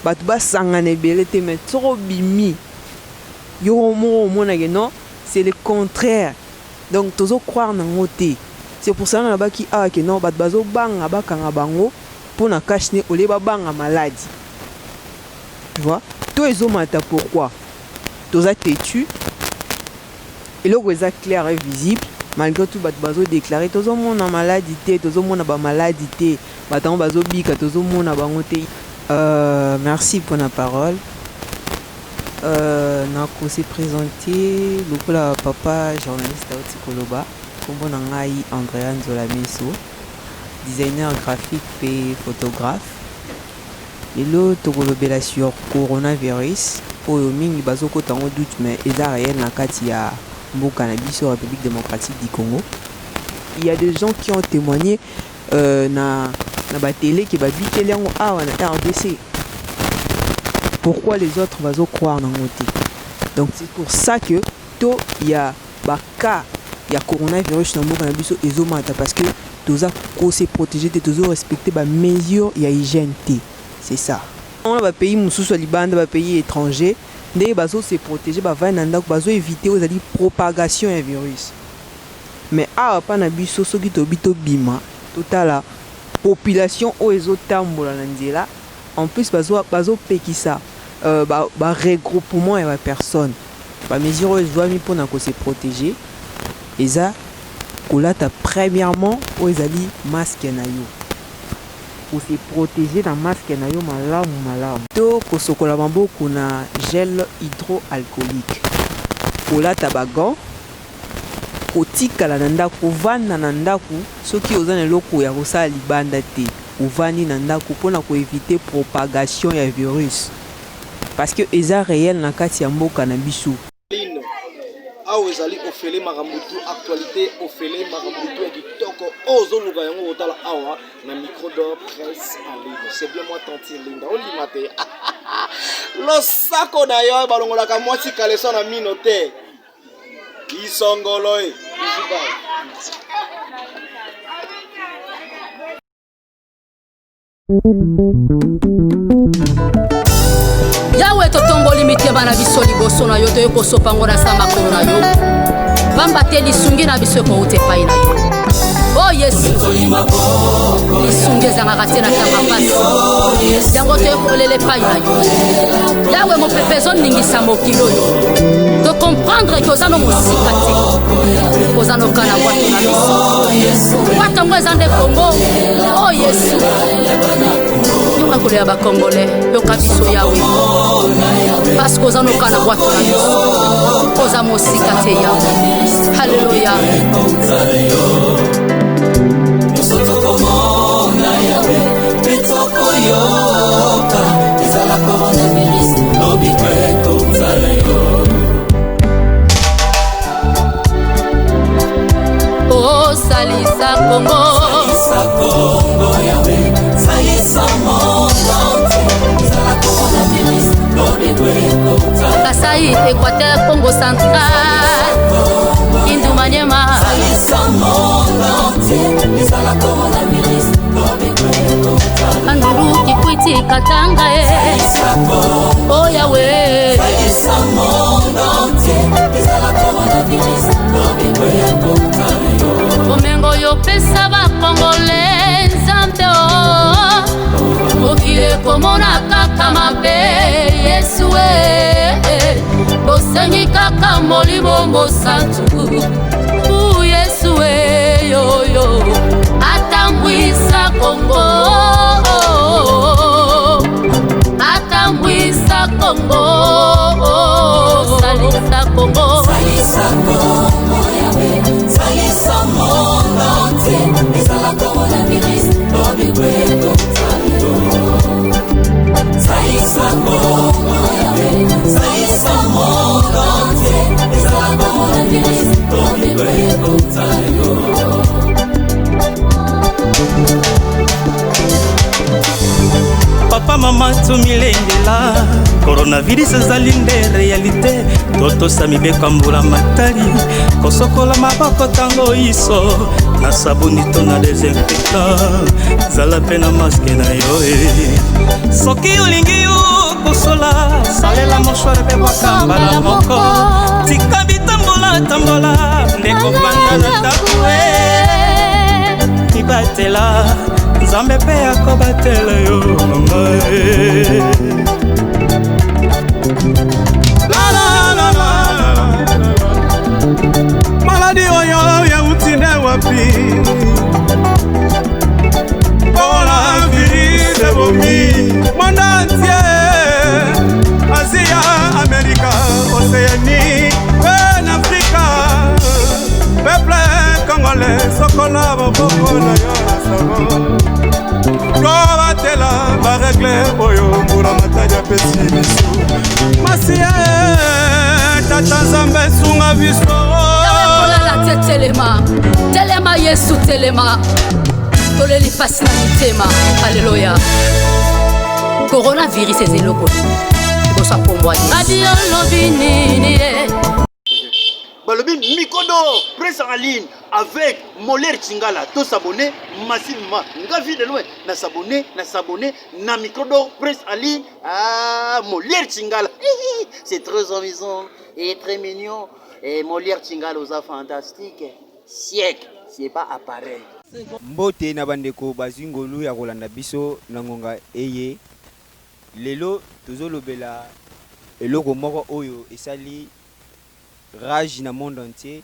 Bato basangana ebele te mais soki obimi yo moko omona que non c'est le contraire donc tozo croire nango te c'est pour cela nalobaki awa que non bato bazo banga bakanga bango pona cache nez au lieu babanga maladi tu vois to ezo mata pourquoi toza tetu eloko eza clair et visible malgre tout bato bazo declarer tozo mona maladi te tozo mona ba maladi te bato yango bazo bika tozo mona bango te. Euh merci pona parole euh nako se presenter lokola papa journaliste awuti koloba kombo na ngai Andrea Nzola Meso designer graphique pe photographe lelo tokolobela sur coronavirus oyo mingi bazokota yango doute mais eza reel na kati ya mboka na biso Republique democratique du Congo il ya des gens qui ont temoigne Euh, na na ba tele ke babikeli yango awa na RDC. Pourquoi les autres bazo croire nango te? Donc c'est pour ça que taux ya ba cas ya coronavirus na mboka na biso ezomata parce que toza ko se protéger te, tozo respecter ba mesures ya hygiène te. C'est ça. Wana ba pays mosusu ya libanda, ba pays étrangers ndenge bazo se protéger, bavandi na ndako, bazo éviter oyo ezali propagation ya virus. Mais awa pa na biso soki tolobi tobima totala population oyo ezo tambola na nzela en plus bazo pekisa ba regroupement ya ba personnes. Ba mesures oyo ezuami pona ko se proteger eza kolata premièrement oyo ezali masque na yo, ko se proteger na masque na yo malamu malamu, to kosokola maboko na gel hydroalcoolique, kolata ba gants, Kotikala na ndako, kovanda na ndako soki oza na eloko ya kosala libanda te, ovandi na ndako pona ko eviter propagation ya virus parce que eza reel na kati ya mboka na biso. Lino awa ezali ofele makambo tu actualité ofele makambo tu ya kitoko oyo ozoluka yango kotala awa na micro d'or presse en ligne c'est bien moi tantine Linda ondima te losako na yo balongolaka mwasi kaleso na mino te Isongolo e. Bisous bye. Yawe, totomboli mitema na biso liboso na yo, toye kosopa ngo na sa makolo na yo, pamba te lisungi na biso ekouta epai na yo. O oh, Yesu, lisungi ezangaka te na ntango ya mpasi, yango toye kolela epai na yo. Yawe, mopepe ezoningisa mokili oyo, tokomprendre ke oza no mosika te, oza noka na bwato na biso. Bwato yango eza nde Kongo. O oh, Yesu, yoka kolela bakongole, yoka biso Yawe, parceke oza noka na bwato na biso, oza mosika te Yawe. Haleluya. Biso tokomona Yawe mpe tokoyoka ezala coronavirus lobi ekozala yo. Osalisa Kongo, Salisa Kongo Yawe, salisa monde entier ezala coronavirus lobi ekozala Kasai, Équateur, Congo central, Kindu, Maniema. Salisa monde entier ezala coronavirus lobi ekozala Bandundu, Kikwiti, Katanga e. Salisa Kongo O Yawe, Salisa monde entier ezala coronavirus lobi ekozala yo. Bomengo yopesa bakongole Nzambe o mokili ekomona kaka mabe Yesu e bosengi kaka molimo mosantu u Yesu e yoyo atambwisa Kongo atambwisa Kongo salisa Kongo Salisa Kongo Yawe, salisa monde entier ezala coronavirus lobi ekozala yo. Salisa Kongo Yawe, salisa monde entier ezala coronavirus lobi ekozala yo. Papa mama tomilengela, coronavirus ezali nde realite. Totosa mibeko ya mbula matari, kosokola maboko ntango iso na sabuni to na desinfectant, zala mpe na maske na yo e. Soki olingi yo mouchoir mpe bwaka mbala moko. Tika bitambola tambola, ndeko fanda na ndako e. Mibatela, Nzambe mpe akobatela yo mama e. La la la la. Maladi oyo yauti nde wapi? Coronavirus ebomi monde entier, Asia, Amerika, Océanie mpe na Afrika. Peuple congolais, sokola maboko na yo na savon, tobatela barègles oyo mbula matadi apesi biso. Masiya, Tata Nzambe, sunga biso. Kolala te, telema, telema, Yesu telema, toleli pasi na mitema. Aleluya! Coronavirus eza eloko liboso akombwa. Adi olobi nini ye? Balobi Mikodo Presse en ligne avec Molière Chingala. To s'abonner massivement. Nga vie de loin na s'abonner, na s'abonner na Micro Presse en ligne. Ah, Molière Chingala. C'est très amusant et très mignon. Et Molière Chingala oza fantastique. Siècle, c'est pas appareil. Mbote na bandeko bazwi ngolu ya kolanda biso na ngonga eye. Lelo tozolobela eloko moko oyo esali rage na monde entier.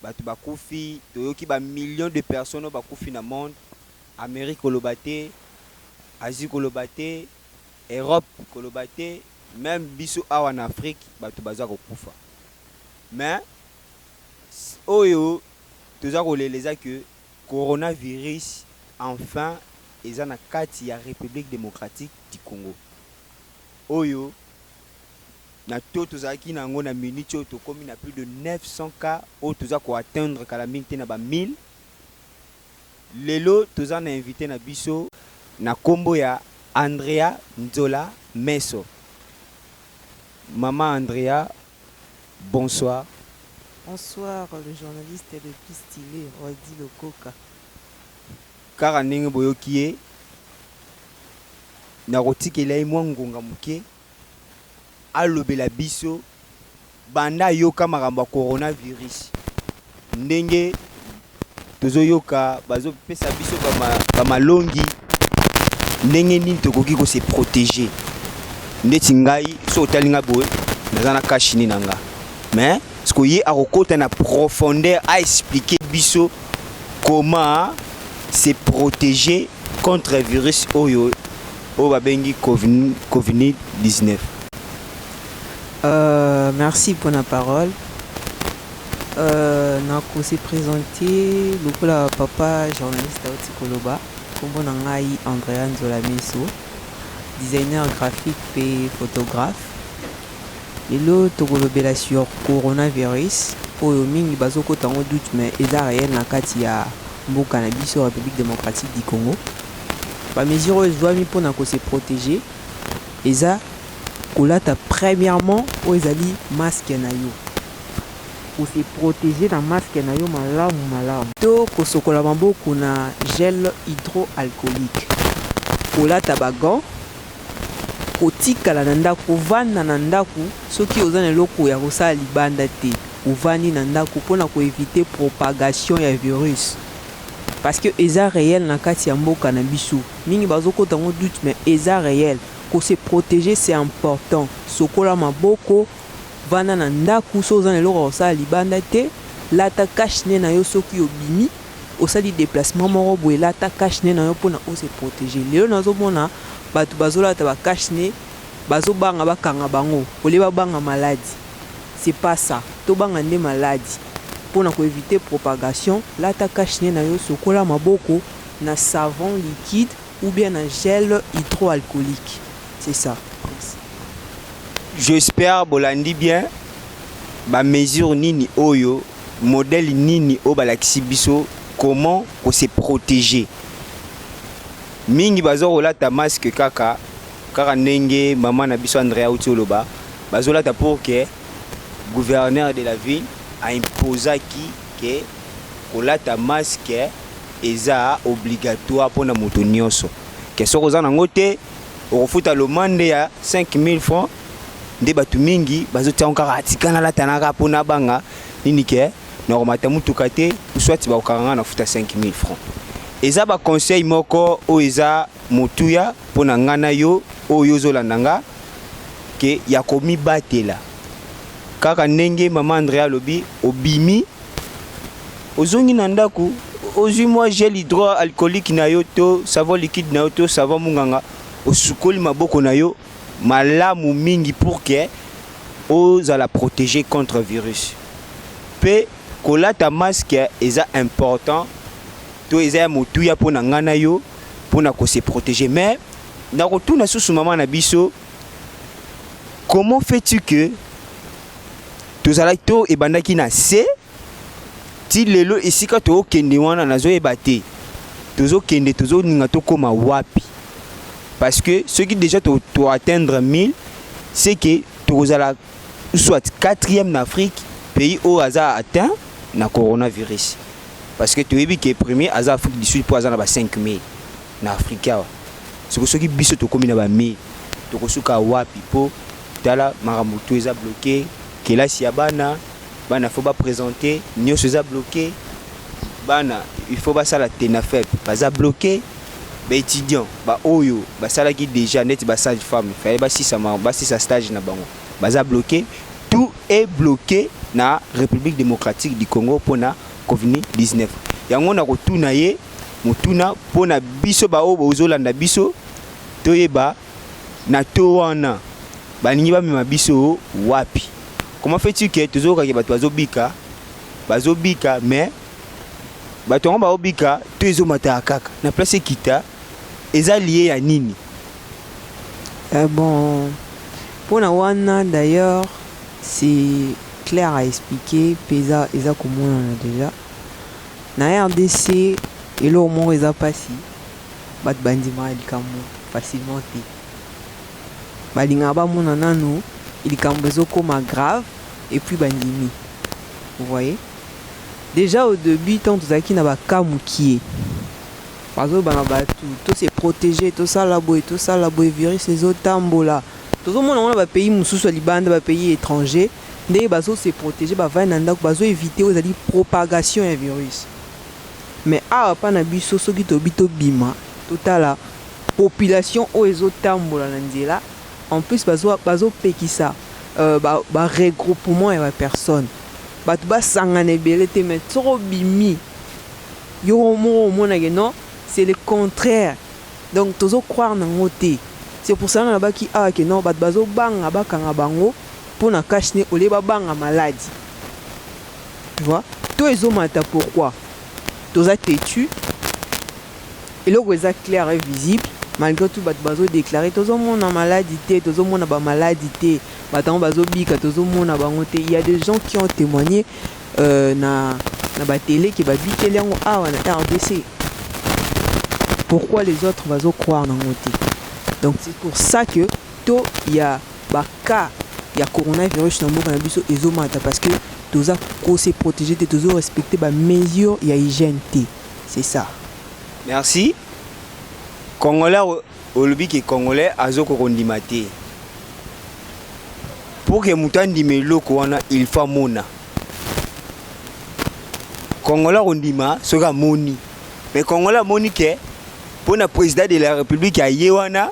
Bato bakufi, toyoki bamillions de personnes oyo bakufi na monde. Amérique koloba te, Asie koloba te, Europe koloba te, même biso awa na Afrique bato baza kokufa. Mais oyo toza kolela eza que coronavirus enfin eza na kati ya République démocratique du Congo. Oyo na to tozalaki na yango na minute oyo, tokómi na plus de 900 cas oyo toza koatteindre kala mingi te na ba 1000. Lelo toza na invité na biso na nkombo ya Andrea Nzola Meso. Mama Andrea, bonsoir. Bonsoir, le journaliste le plus stylé, Rodi Lokoka. Kaka ndenge boyoki ye, nakotikela ye mwa ngonga moke alobela biso banda ayoka makambo ya coronavirus, ndenge tozoyoka bazopesa biso bamalongi, ndenge nini tokoki kose protéger. Ndeti ngai, so otali nga boye, naza na cache-nez na nga, mais siko ye akokota na profondeur, aexpliquer biso comment se protéger contre virus oyo babengi Covid 19. Merci pour la parole. Nakose présenter lokola papa journaliste auti koloba. Nkombo na ngai Andrea Nzola Meso, designer graphique mpe photographe. Lelo tokolobela sur coronavirus oyo mingi bazokota yango doute, mais eza réel na kati ya mboka na biso, République démocratique du Congo. Bamesure oyo ezwami mpona kose protéger eza kolata premièrement oyo ezali masque na yo, kose protéger na masque na yo malamu malamu, to kosokola maboko na gel hydroalcoolique, kolata bagants, kotikala na ndako, kovanda na ndako soki oza na eloko ya kosala libanda te, ovandi na ndako mpona koéviter propagation ya virus, parce que eza réel na kati ya mboka na biso. Mingi bazokota yango doute, mais eza réel. Kose protéger, c'est important. Sokola maboko, vanda na ndako soki oza na eloko ya kosala libanda te, lata cache-nez na yo soki obimi, osali déplacement moko boye, lata cache-nez na yo mpona ose protéger. Lelo nazomona bato bazolata ba cache-nez, bazobanga bakanga bango olie, babanga maladi. C'est pas ça, tobanga nde maladi. Mpona koéviter propagation, lata cache-nez na yo, sokola maboko na savon liquide ou bien na gel hydroalcoolique. C'est ça, merci. J'espère bolandi bien bamesure nini oyo, modèle nini oyo balakisi biso comment kose protéger. Mingi baza kolata masque kaka kaka ndenge mama na biso Andrea auti oloba, bazolata pour que gouverneur de la ville aimposaki ke kolata masque eza obligatoire mpona moto nyonso, ke soki oza nango te, okofuta l'amende ya 5000 francs. Nde bato mingi bazotia yango kaka, atika nalata na kaka mpo nabanga nini ke nakomata motuka te, soit bakokanga nga na futa 5000 francs. Eza ba conseil moko oyo eza motuya mpo na nga na yo oyo ozolanda nga, ke ya komibatela kaka ndenge mama Andrea alobi, obimi ozongi na ndako, ozwi mwa gel hydroalcoolique na yo to savon liquide na yo to savon munganga, osukoli maboko na yo malamu mingi pour que ozala protégé contre virus. Pe kolata masque eza important to eza ya motuya mpo na ngai na yo mpo na ko se protéger. Mais nakotuna susu mama na biso, comment fais-tu que tozalaki to ebandaki na se ti lelo esika tookende wana nazoyeba te, tozokende tozoninga tokóma wapi? Parce que soki déjà to, to atteindre 1000, c'est que tokozala soit quatrième na Afrique, pays oyo aza atteint na coronavirus, parce que toyebi ke premier aza Afrique du Sud mpo aza na ba 5000 na Afrique awa. Siko soki biso tokómi na ba 1000, tokosuka wapi? Mpo tala makambo to eza bloqué, kelasi ya bana, bana faut baprésente, nyonso eza bloqué, bana il faut basala TENAFEP, baza bloqué, baétudiant baoyo basalaki déjà neti basage femme faye basisa, basisa stage na bango, baza bloqué. Tout est bloqué na République démocratique du Congo mpona COVID-19. Yango na kotuna ye motuna mpona biso baoyo bozolanda biso, toyeba na to wana balingi bamema biso wapi. Comment fais-tu que tozokaki bato bazobika, bazobika, mais bato yango baobika to ezomataka kaka na place ekita, eza lié ya nini? Bon, mpona wana d'ailleurs c'est clair à expliquer mpe eza komonana déjà na RDC. Eloko moko eza mpasi, bato bandimaka likambo facilement te, balingaka bamona nanu likambo ezokóma grave et puis bandimi. Vous voyez, déjà au début, ntango tozalaki na baka mokie, bazoloba na bato to se protéger, tosala boye, tosala boye, virus ezotambola. Tozomona ngo na bapays mosusu ya libanda, bapays étranger, ndenge bazo se protéger, bavandi na ndako, bazoéviter oyo ezali propagation ya virus. Mais awa mpa na biso, soki tobi tobima, totala population oyo ezotambola na nzela, en plus bazopekisa baregroupement ya bapersone, bato basangana ebele te. Mais soki obimi yo moko, omonake non, c'est le contraire. Donc tozocroire nango te. C'est pour cela nalobaki awa ke non, bato bazobanga bakanga bango mpona cache-nez au lieu babanga maladie. Tu vois, to ezomata. Pourquoi toza têtu? Eloko eza clair et visible, malgré tout bato bazodéclare tozomona maladie te, tozomona bamaladi te, bato yango bazobika, tozomona bango te. Il y a des gens qui ont témoigné na batele ke babikeli yango awa na RDC. Pourquoi les autres bazocroire nango te? Donc c'est pour ça que to ya baka ya coronavirus na mboka na biso ezomata, parce que toza kose protéger te, tozorespecte bamesure ya hygiène te, c'est ça. Merci. Congolais, olobi ke Congolais azokoka kondima te. Pour ke moto andima eloko wana, il faut amona. Congolais akondima soki amoni. Mais Congolais amoni ke mpona président de la République aye wana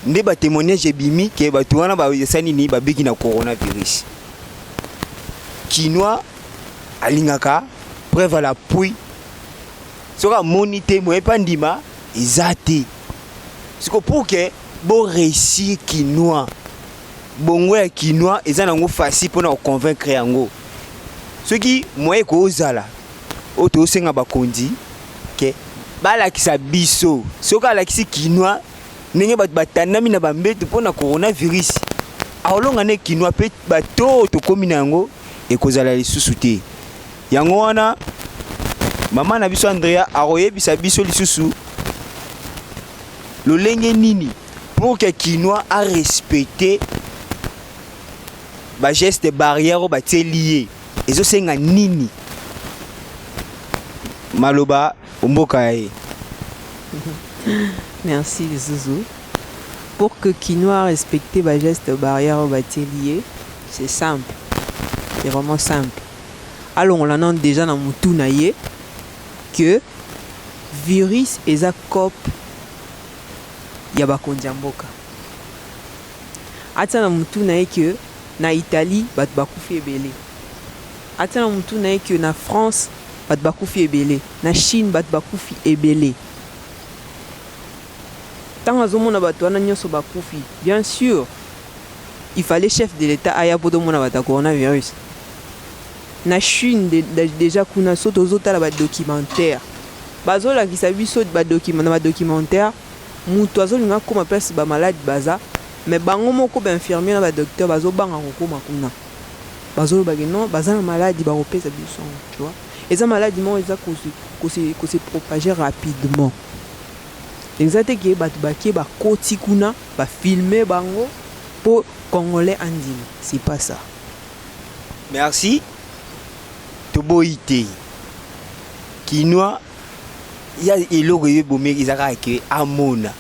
nde batémoignage ebimi ke bato wana basali nini, babiki na coronavirus. Kinois alingaka preuve à l'appui. Soki amoni te, moye mpe andima eza te. Siko pour ke boréussir Kinois, bongo ya Kinois eza nango facile mpona koconvaincre yango. Soki moye ekozala oyo tozosenga bakonzi ke balakisa biso, soki alakisi Kinois ndenge bato batandami na bambeto mpona coronavirus, akolonga nde Kinois mpe bato oyo tokómi na yango ekozala lisusu te. Yango wana mama na biso Andrea akoyebisa biso lisusu lolenge nini pour que Kinois arespecte bageste barrière oyo batieli ye, ezosenga nini. Maloba omboka ya ye. Merci lisusu. Pour que Kinois respecte ba geste barrière oyo batieli ye, c'est simple. C'est vraiment simple. Alongola nanu dejà na mutu na ye que virus eza coop ya bakonzi ya mboka. Atia na mutu na ye que na Italie batu bakufi ebele. Atia na mutu na ye que na France batu bakufi ebele, na Chine batu bakufi ebele. Tango azomona batu wana nionso bakufi, bien sur il fallait chef de l'etat aya po tomona batu ya coronavirus. Na Chine dejà kuna soki tozotala ba documentaire bazolakisa biso ba na ba documentaire mutu azolinga akoma place ba malade baza mais bango moko ba infirmier na ba docteur bazobanga kokoma kuna bazoloba ke non baza na maladi bakopesa biso yango tu vois eza maladi moko eza ko se propager rapidement. Eza te ke batu bake bakoti kuna ba filmer bango po congolais andima c'est pas ça. Merci toboyi te kinois ya eloko eyo ebomi eza kaka ke amona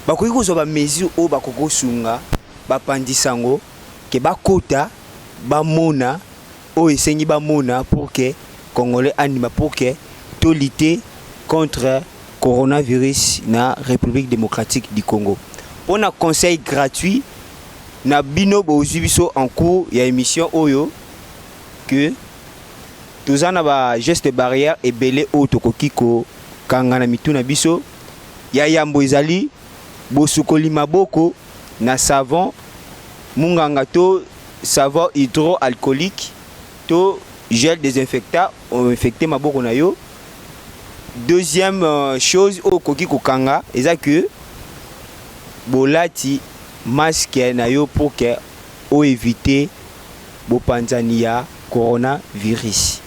bakoki kozwa ba mesure oyo bakoki kosunga bapanzi sango ke bakota bamona oyo esengi bamona pour que congolais andima pour que to lutter contre coronavirus na République démocratique du Congo. Pona conseil gratuit na bino bozwi biso en cours ya émission oyo que toza na ba geste barrière ebele oyo tokoki kokanga na mitu na biso. Ya yambo ezali bosukoli maboko na savon munganga to savon hydroalcoolique to gel desinfectant oinfecte maboko na yo. Deuxième euh, chose oyo okoki kokanga eza que bolati masque na yo pour que o éviter bopanzani ya coronavirus.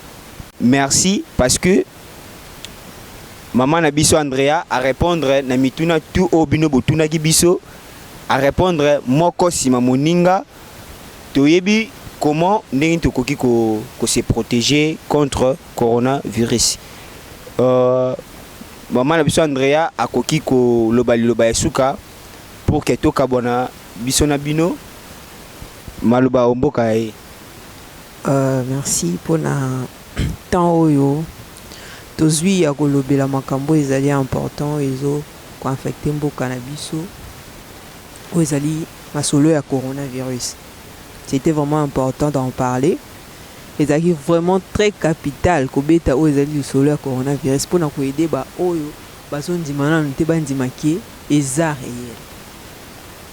Merci parce que maman na biso Andrea a répondre na mituna tout oyo bino botunaki biso, a répondre moko sima moninga. Toyebi comment ndenge tokoki ko, ko se protéger contre coronavirus. Euh, maman na biso Andrea akoki koloba liloba ya suka pour que tokabwana biso na bino maloba omboka ya ye. Euh, merci mpona temps oyo tozwi ya kolobela makambo oyo ezali important ezo koinfecte mboka na biso oyo ezali masolo ya coronavirus. C'était vraiment important d'en parler. Ezalaki vraiment très capital kobeta oyo ezali lisolo ya coronavirus mpona koyede ba oyo bazondima nanu te bandima ke eza réel.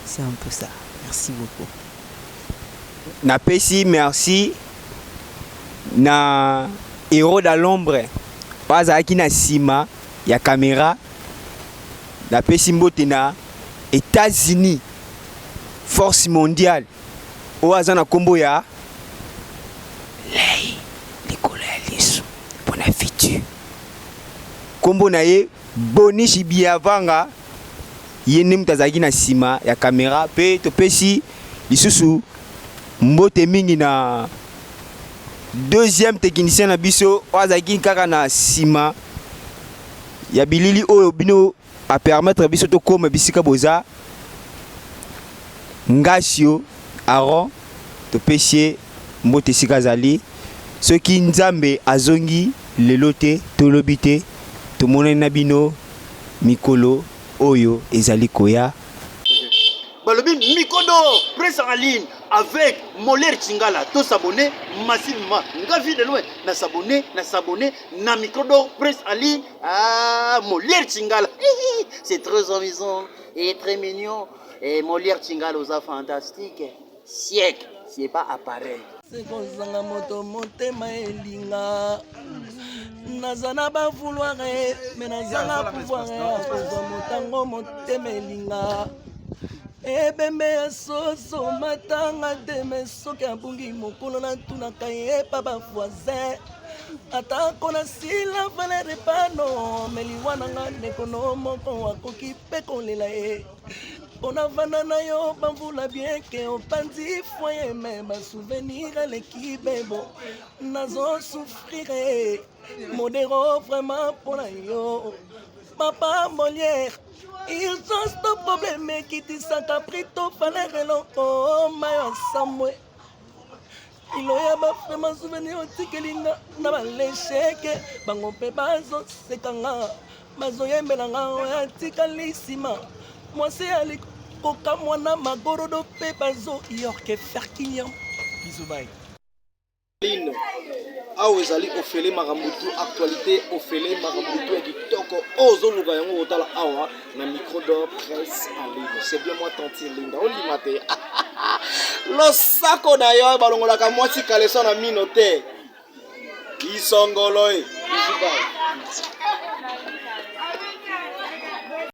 C'est un peu ça. Merci beaucoup. Napesi merci na Hero da l'ombre oyo azalaki na nsima ya camera. Napesi mbote na Etats-Unis, force mondiale oyo aza na nkombo ya Lei likolo ya lisu mpo na futur. Nkombo na ye Bonishi Biavanga, ye nde moto azalaki na nsima ya kamera. Mpe topesi lisusu mbote mingi na deuxième technicien na biso oyo azalaki kaka na nsima ya bilili oyo bino a permettre biso tokoma bisika boza. Ngasio Aaron, topesi ye mbote esika azali. Soki Nzambe azongi lelo te to lobi te, tomonani na bino mikolo oyo ezali koya. Balobi Mikodo presse en ligne avec Molière Chingala to s'abonner massivement nga vie de loin na s'abonner na s'abonner na Micro presse en ligne ah Molière Chingala c'est très amusant et très mignon et Molière Chingala oza fantastique siècle c'est pas appareil Se kozanga moto motema elinga naza na bavouloir me nazanga pouvoir ya kozwa motango motema elinga ebembe ya soso matanga te me soki abungi mokolo natunaka ye pa bavoisin atako nasila valere epano me liwa na nga ndeko no moko akoki mpe kolela ye mpo navanda na yo bamvula bien ke opanzi foye me basouvenir eleki bebo nazo souffrir modero vraiment mpo na yo papa molière. Urgence to problème ekitisaka prix to valeur eloko mayo asambwe kilo ya bafrema souvenir otikeli nga na balesheke bango mpe bazoseka nga bazoyembela nga oyo atikali nsima mwasi ya kokamwa na magorodo mpe bazoyorke ferkiniam bizubai. Lino awa ezali ofele makambo tu actualité, ofele makambo tu ya kitoko oyo ozoluka yango kotala awa na micro d'or presse en ligne. C'est bien moi, tantine Linda. Ondima te, losako na yo balongolaka mwasi kaleso na mino te. Isongolo e. Bisous, bye.